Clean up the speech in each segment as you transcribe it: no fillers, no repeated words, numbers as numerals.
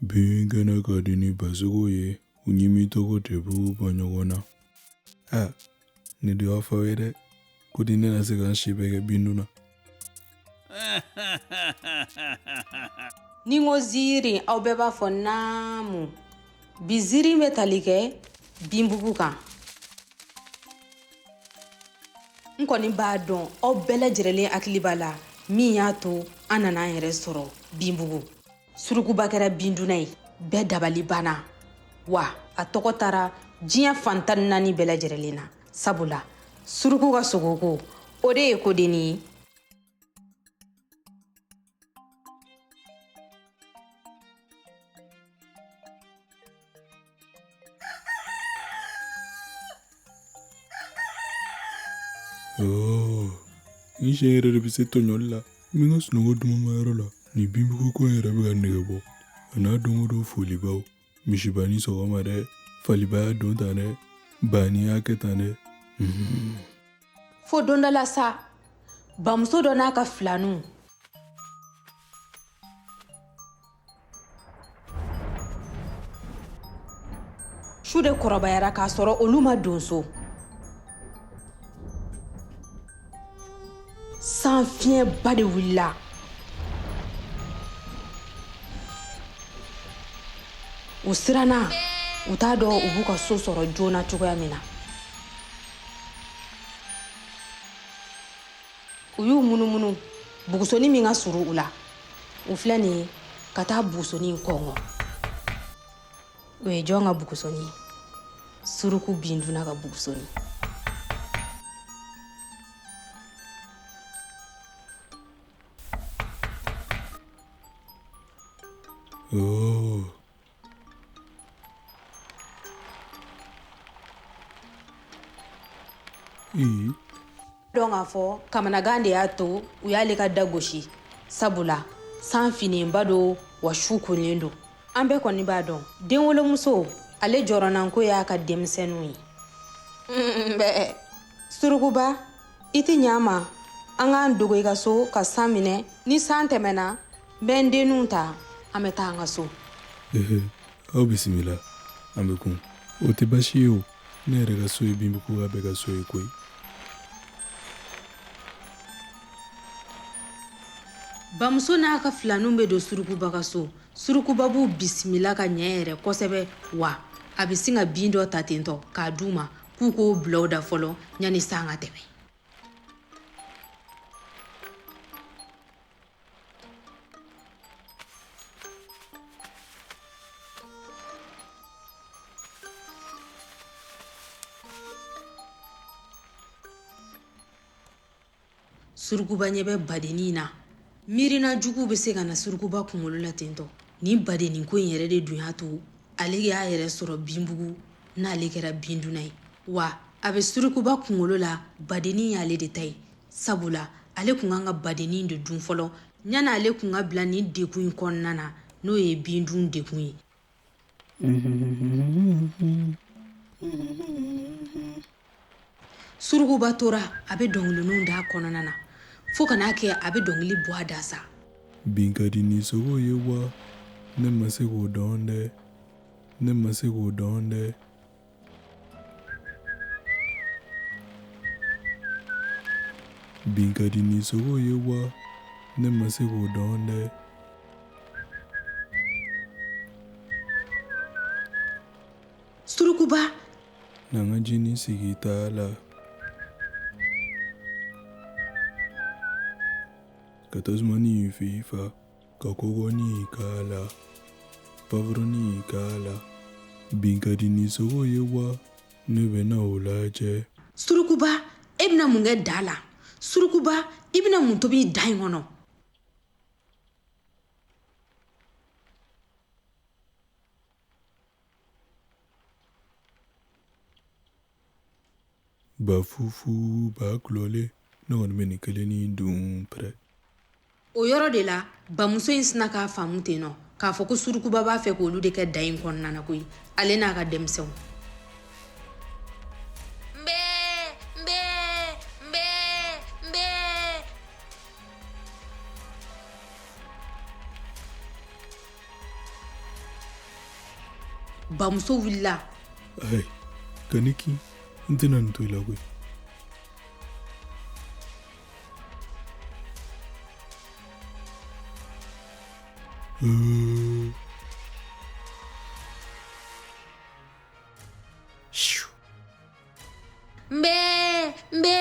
Binkɛnɛ ka di ni basogo ye, u ɲimi tɔgɔ de b'u bɔ ɲɔgɔn na. A, ne de y'a fɔ aw ye dɛ, ko ni ne na se ka n si bɛɛ kɛ bindun na. Ni n ko ziiri aw bɛɛ b'a fɔ naamu. Bi ziiri bɛ tali kɛ binbugu kan. N kɔni b'a dɔn aw bɛɛ lajɛrɛlen hakili b'a la min y'a to an nana an yɛrɛ sɔrɔ binbugu. Surukuba kɛra bindunna ye, bɛɛ dabali banna wa a tɔgɔ taara diɲɛ fan 14 bɛɛ lajɛrɛlen na, sabula suruku ka sogoko o de ye kodenni ye. Oh, n siɲɛ yɛrɛ de bɛ se tɔɲɔli la. N bɛ n ka sunɔgɔ duman yɔrɔ la. Nin binbugu ko in yɛrɛ bɛ ka nege bɔ. A n'a don o don folibaw. Misiba ni sɔgɔma dɛ. Faliba y'a don tan dɛ. Bani y'a kɛ tan dɛ. Fo don dɔ la sa, bamuso dɔ n'a ka filaninw su de kɔrɔbayara k'a sɔrɔ olu ma don so. San fiɲɛba de wulila. U siranna, u t'a dɔn u b'u ka so sɔrɔ joona cogoya min na. U y'u munumunu bugusoni min ka surun u la, u filɛ nin ye ka taa bugusoni in kɔngɔ. O ye jɔn ka bugusoni ye? Suruku bindunna ka bugusoni. Oh. Ee. Dɔn k'a fɔ kamanagan de y'a to u y'ale ka da gosi, sabula san finnenba don wa su kolen don. An bɛɛ kɔni b'a dɔn denwolomuso ale jɔrɔnanko y'a ka denmisɛnninw ye. Bɛɛ surukuba, i tɛ ɲa ma an k'an dogo i ka so ka san minɛ. Ni san tɛmɛna, n bɛ n denninw ta, an bɛ taa an ka so. Aw bisimila, an bɛ kun. O tɛ baasi ye o. Ne yɛrɛ ka so ye binbuguka bɛɛ ka so ye koyi. Bamuso n'a ka filaninw bɛ don surukuba ka so. Surukuba b'u bisimila ka ɲɛ yɛrɛ kosɛbɛ, wa a bɛ sin ka bin dɔ ta tentɔ k'a d'u ma k'u k'o bila u da fɔlɔ yanni san ka tɛmɛ. Surukuba ɲɛ bɛ badennin na. Miirina jugu bɛ se ka na surukuba kunkolo la tentɔ. Nin badennin ko in yɛrɛ de dun y'a to ale y'a yɛrɛ sɔrɔ binbugu, n'ale kɛra bindunna ye. Wa a bɛ surukuba kunkolo la, badennin y'ale de ta ye, sabula ale kun kan ka badennin de dun fɔlɔ yanni ale kun ka bila nin degun in kɔnɔna na, n'o ye bindun degun ye. Surukuba tora a bɛ dɔnkiliniw d'a kɔnɔna na fo ka n'a kɛ a bɛ dɔnkili bɔ a da sa. Bin ka di ni sogo ye wa? Ne ma se k'o dɔn dɛ, ne ma se k'o dɔn dɛ. Bin ka di ni sogo ye wa? Ne ma se k'o dɔn dɛ. Surukuba. Na n ka jinin sigi ta la. Ka tasumanin fifa, ka kɔgɔnin k'a la, pavuroni k'a la. Bin ka di ni sogo ye wa? Ne bɛ na o lajɛ. Surukuba, e bɛna mun kɛ da la? Surukuba, i bɛna mun tobi da in kɔnɔ? Ba fufu, ba kulɔlen, ne kɔni bɛ nin kelennin dun pɛrɛ. O yɔrɔ de la, bamuso in sina k'a faamu ten nɔ k'a fɔ ko surukuba b'a fɛ k'olu de kɛ da in kɔnɔna na koyi, ale n'a ka denmisɛnw. Bamuso wulila. Ayi, ka ne kin, n tɛna nin to i la koyi. Nbɛ nbɛ.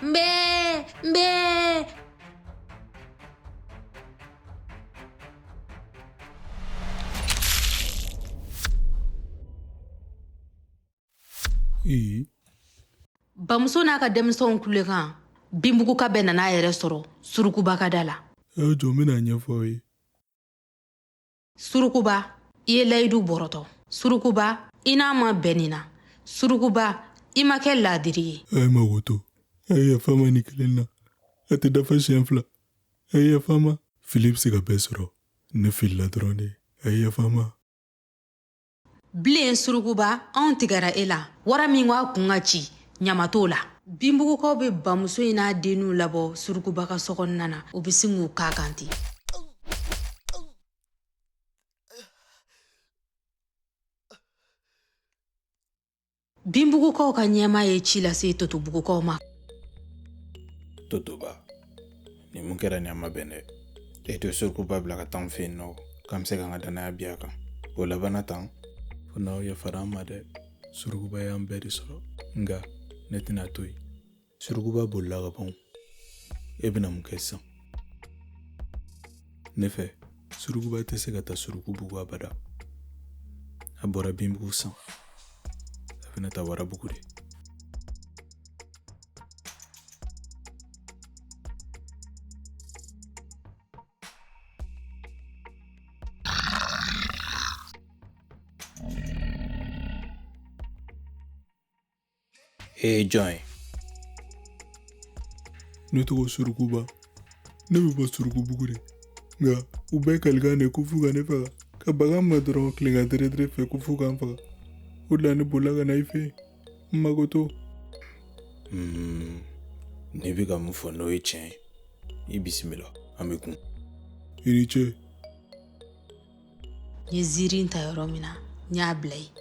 Nbɛ nbɛ. Ee. Bamuso n'a ka denmisɛnw kulekan, Binbuguka bɛɛ nana a yɛrɛ sɔrɔ Surukuba ka da la. A jɔ, n bɛna ɲɛfɔ aw ye. Surukuba, i ye layidu bɔrɔtɔ. Surukuba, i n'a ma bɛn nin na. Surukuba, i ma kɛ laadiri ye. A ye mago to, a ye yafa ma nin kelen na, a tɛ dafa siɲɛ fila. A ye yafa ma. Fili bɛ se ka bɛɛ sɔrɔ, ne filila dɔrɔn de. A ye yafa ma. Bilen Surukuba, anw tigɛra e la. Wara min ko a kun ka ci, ɲama t'o la. Binbugukaw bɛ bamuso in n'a denninw labɔ Surukuba ka sokɔnɔna na, u bɛ sin k'u k'a kan ten. Binbugukaw ka ɲɛmaa ye ci lase Totobugukaw ma. Totoba, nin mun kɛra nin a ma bɛn dɛ. E tɛ Surukuba bila ka taa an fɛ yen nɔ, k'an bɛ se k'an ka danaya bi a kan. O labanna tan. Fo n'aw yafara an ma dɛ. Surukuba y'an bɛɛ de sɔrɔ, nka ne tɛna to yen. Surukuba bolila ka ban. E bɛna mun kɛ sisan? Ne fɛ, Surukuba tɛ se ka taa Surukubugu abada. A bɔra Binbugu san, a bɛna taa Warabugu de. E ye jɔn ye? Ne tɔgɔ Surukuba. Ne bɛ bɔ Surukubugu de. Nka u bɛɛ kalikan de ko f'u ka ne faga. Ka bagan ma dɔrɔn tilegan tere fɛ ko f'u k'an faga. O de la ne bolila ka na i fɛ yen. N mago to. N'i bɛ ka mun fɔ n'o ye tiɲɛ ye, i bisimila, an bɛ kun. I ni ce. N ye ziiri ta yɔrɔ min na, n y'a bila yen.